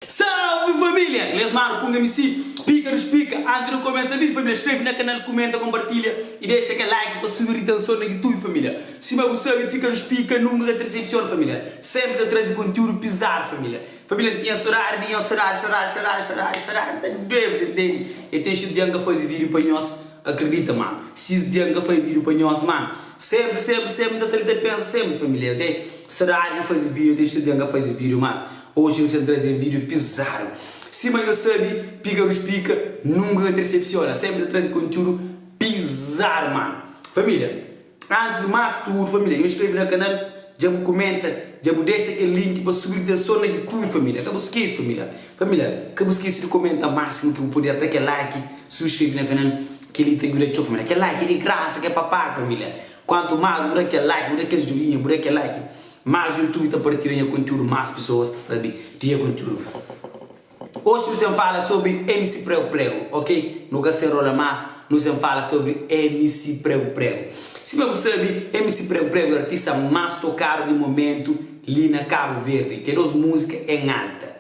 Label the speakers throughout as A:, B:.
A: Salve família! Glesmar Punga MC, Pika dos Pika, Antes di kumesa vídeo família, skreve na kanal, kumenta, kompartilha y dexa kel like pa subi ritenson na YouTube família. Sima bu sabe, Pika dos Pika nunka ka ta disepsiona família, sempre ta traze konteúdu pizadu família. Família, N tinha sodadi di nhos, sodadi, sodadi, sodadi, sodadi, sodadi ta doe, bu ta intende? E ten xis dia N ka faze vídeo pa nhos, akredita mano, xis dia N ka faze vídeo pa nhos, mano, sempre, sempre, sempre N ta sta li ta pensa sempre família, sodadi di faze vídeo, ten xis dia N ka faze vídeo, mano. Oji nu sta traze un video pizadu. Sima nhos sabi, Picarus Pica nunka ka ta decepciona, sempre ta traze conteúdo pizadu mano. Família, antes di mas tudo família, nhos inscreve na canal, dja bu comenta, dja bu dexa kel link pa subi retenson na YouTube família. Ka bu skese família. Família, ka bu skese di comenta máximo ki bu puder, da kel like, subscreve na canal, kel-li ta djuda txeu família. Kel like é di graça, ka é pa paga família. Quanto mais bu da kel like, bu da kel joinha, bu da kel like. Más YouTube ta partilha nha conteúdo más pessoas ta sabe di nha conteúdo. Oxi nu sen fala sobre MC Prego Prego, ok? Nu ka sen rola más, nu sen fala sobre MC Prego Prego. Sima bu sabe, MC Prego Prego é artista más tocado di momento li na Cabo Verde. Ten dos música em alta.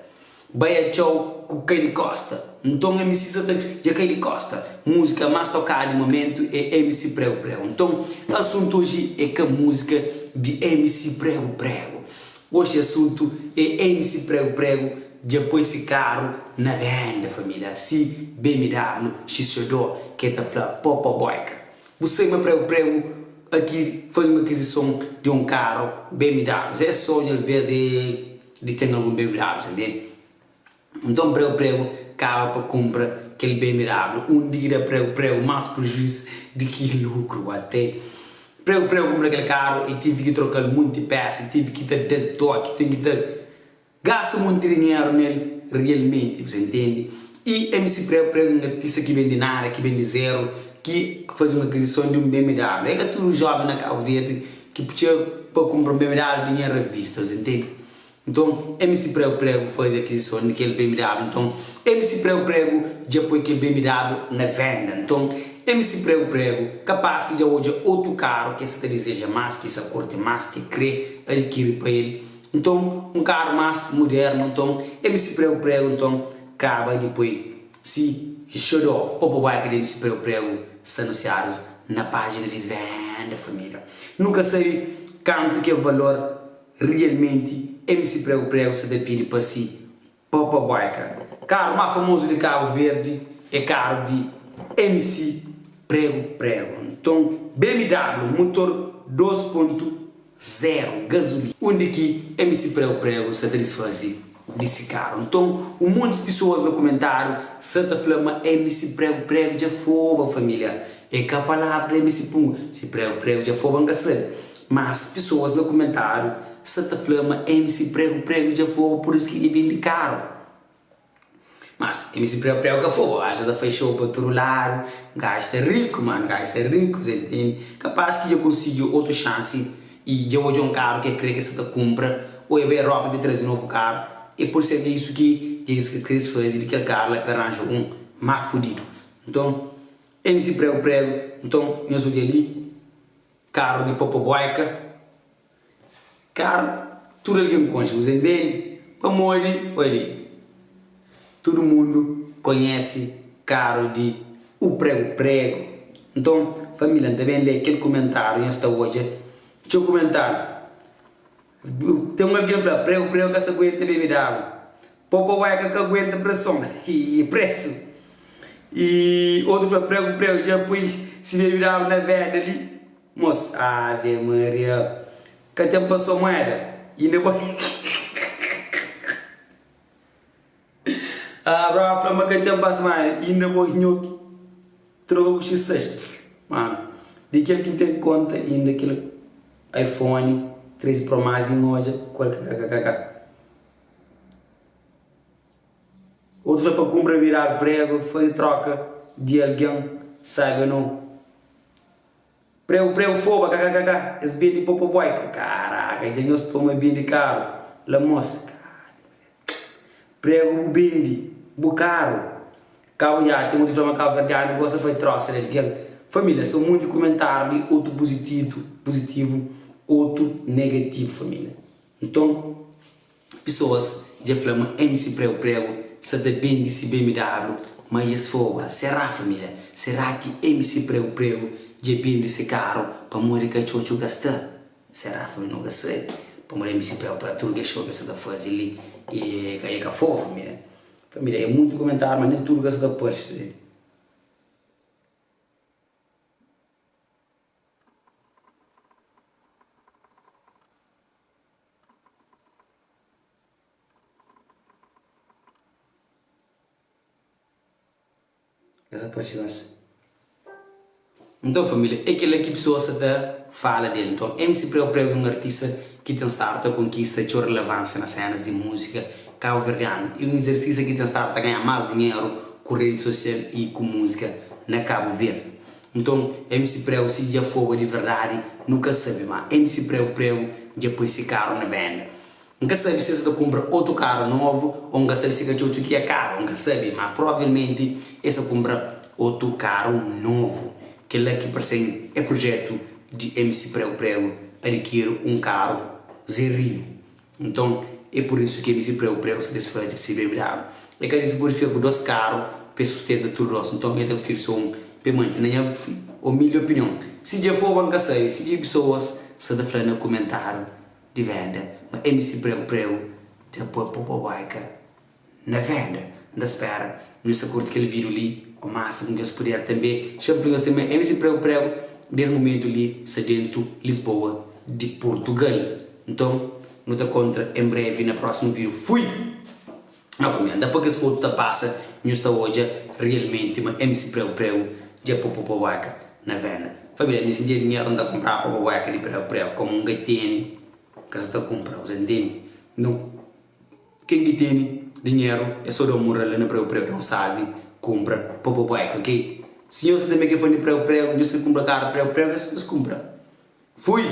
A: Bai atxau ku kai di kosta. Nton MC sa ta dja kai di kosta. Múzika más tokadu di momentu é MC Pregu Pregu. Nton asuntu oji é ka múzika di MC Pregu Pregu. Oxi asuntu é MC Pregu Pregu dja poi si karu na benda família. Si BMW XCdo ke ta fla Popo Boyka. Bu sai ma Pregu Pregu aki fazi un akizison di un karu BMW. É sonhu alvês é. Di ten algun BMW, sa ntende? Nton pregu pregu kaba pa kunpra kel BMW undi ki da pregu pregu más prejuizu di ki lukru ate. Pregu pregu kunpra kel karu e tevi ki troka-l munti pesa, e tevi ki ta da-l toki, ten ki ta gasta munti dinheru nel rialmenti, bu sa ntende? I MC Pregu Pregu é un artista ki ben di nada, ki ben di zeru, ki faze un akizison di un BMW. É ka tudu joven na Kabu Verdi Ki txeu pa kunpra un BMW dinheru a vista, bu intende? Nton, MC Pregu Pregu faze akizison di kel BMW. Nton, MC Pregu Pregu dja poi kel BMW na venda. Nton, MC Pregu Pregu kapaz ki dja odja otu karu ki el sa ta dizeja más, ki el sa kurti más, ki el kre adkiri pa el. Nton, un karu más mudernu. Nton, MC Pregu Pregu nton kaba di poi Si xodó o bobaika di MC Pregu Pregu sta anusiadu na pájina di venda família. Nu ka sabe kantu ki é valor rialmenti MC Pregu Pregu sa ta pidi pa si Popa Boyka. Karu má famozu di Kabu Verdi é karu di MC Pregu Pregu. Nton BMW mutor 2.0. 0 gazulina. Undi ki MC Pregu Pregu sa ta disfaze di si karu. Nton, un montis pisoas na kumentariu sa ta fla ma MC Pregu Pregu dja foba familia. E ka palavra di MC Pungu. Si Pregu Pregu dja foba N ka sabe. Mas pisoas na kumentariu sa ta fla ma MC Pregu Pregu dja foba pur isu ki e bende karu. Mas MC Preu Preu ka fogo, gajo ta fai show pa tudu ladu, gajo sta riku mano, gajo sta riku, sa intende? Kapaz ki dja konsigi otu xansi y dja odja un karu ki el kre ki sa ta kunpra, o el bai Europa pa el traze novu karu, e pode ser ki é isu ki dja es kre faze di kel karu la pa el ranja un má fudidu. Nton, MC Preu Preu, nton nhos odja li karu di Popo Boyka. Karu tudu algen konxe, bu sa intende? Pamodi oi li, tudu mundu konhese karu di u pregu pregu. Nton, família, N ta ben lé kel kumentáriu, nhos ta odja txeu kumentáriu. Ten un algen fla, pregu pregu ka sa aguenta bebe di agu, popa weka ka aguenta preson i presu. I otu fla, pregu pregu dja poi si bebe di agu na venda li. Mos, ave maria, ka ten pa so moeda, inda bo Ah, brava fla ma ka ten pa so moeda, inda bo nhoki troka ku x6. Mano, di kel ki N ten konta inda kel iPhone 13 Pro Max N odja kual kkkk. Otu fla pa kunpra viradu pregu, faze troka di algen sabe o nau. Preu preu foba kakakaka es bende popoboy karaka dja nhos toma bende karu la mos pregu bu bende bu karu kabu ya ten otu fla ma kabuverdianu gosta fai trosa di algen familia so munti kumentariu li otu puzititu puzitivu otu negativu familia nton. Pesoas. Dja fla ma MC Prego Prego sa ta bende si BMW ma dja es foba. Será família? Será ki MC Prego Prego dja bende se karu pamodi katxotxu ka sta? Será família? Nu ka sabe. Pamodi MC Prego Prego tudu kes show ki es sa ta faze li e ka e ka foba família. Família é mutu komentáriu ma nen tudu ka sa ta parse. Es aparse mas. Nton família, é kel-la ki pesoas sa ta fala di el. Nton, MC Prego Prego é un artista ki ten stadu ta konkista txeu relevansia na sénas di múzika kabuverdianu i un artista ki ten stadu ta ganha más dinheru ku redi sosial i ku múzika na Kabu Verdi. Nton, MC Prego si dja foba di verdadi nu ka sabe, ma MC Prego Prego dja poi si karu na benda. N ka sabe si es ta kunpra otu karu novu ô N ka sabe si katxotxu ki é karu, N ka sabe, ma provavelmenti es ta kunpra otu karu novu. Kel-la ki parse-m é prujétu di MC Prego Prego adikiri un karu zerinhu. Nton, é pur isu ki MC Prego Prego sta disfaze di se BMW. É ka di pode fika ku dos karu pa e sustenta tudu dos, nton e ta prifiri so un pa e mante. Na nha umildi opinion, si dja foba N ka sabe si ki pesoas sta ta fla na kumentáriu. di venda ma MC Prego Prego dja poi Popoboyka na venda N ta spera nhos ta kurti kel video li o másimu ki nhos puder tanbe xa-m fla nhos tanbe MC Prego Prego des mumentu li sta dentu Lisboa di Portugal nton nu ta kontra en brevi na prósimu video fui! Na família N ta poi kes fotu ta pasa nhos ta odja realmenti ma MC Prego Prego dja poi Popoboyka na venda. Família, mi si N tinha dinheru N ta kunpraba pa bueka di pregu pregu, komu N ka tene N ka sa ta kunpra, bu sa ntende? Nton, ken ki tene dinheru é so da un mural la na pregu pregu, da un salvi, kunpra pa bu bueka, ok? Si nhos ki tanbe ki é fan di pregu pregu, nhos kre kunpra karu pregu pregu, é so nhos kunpra. Fui!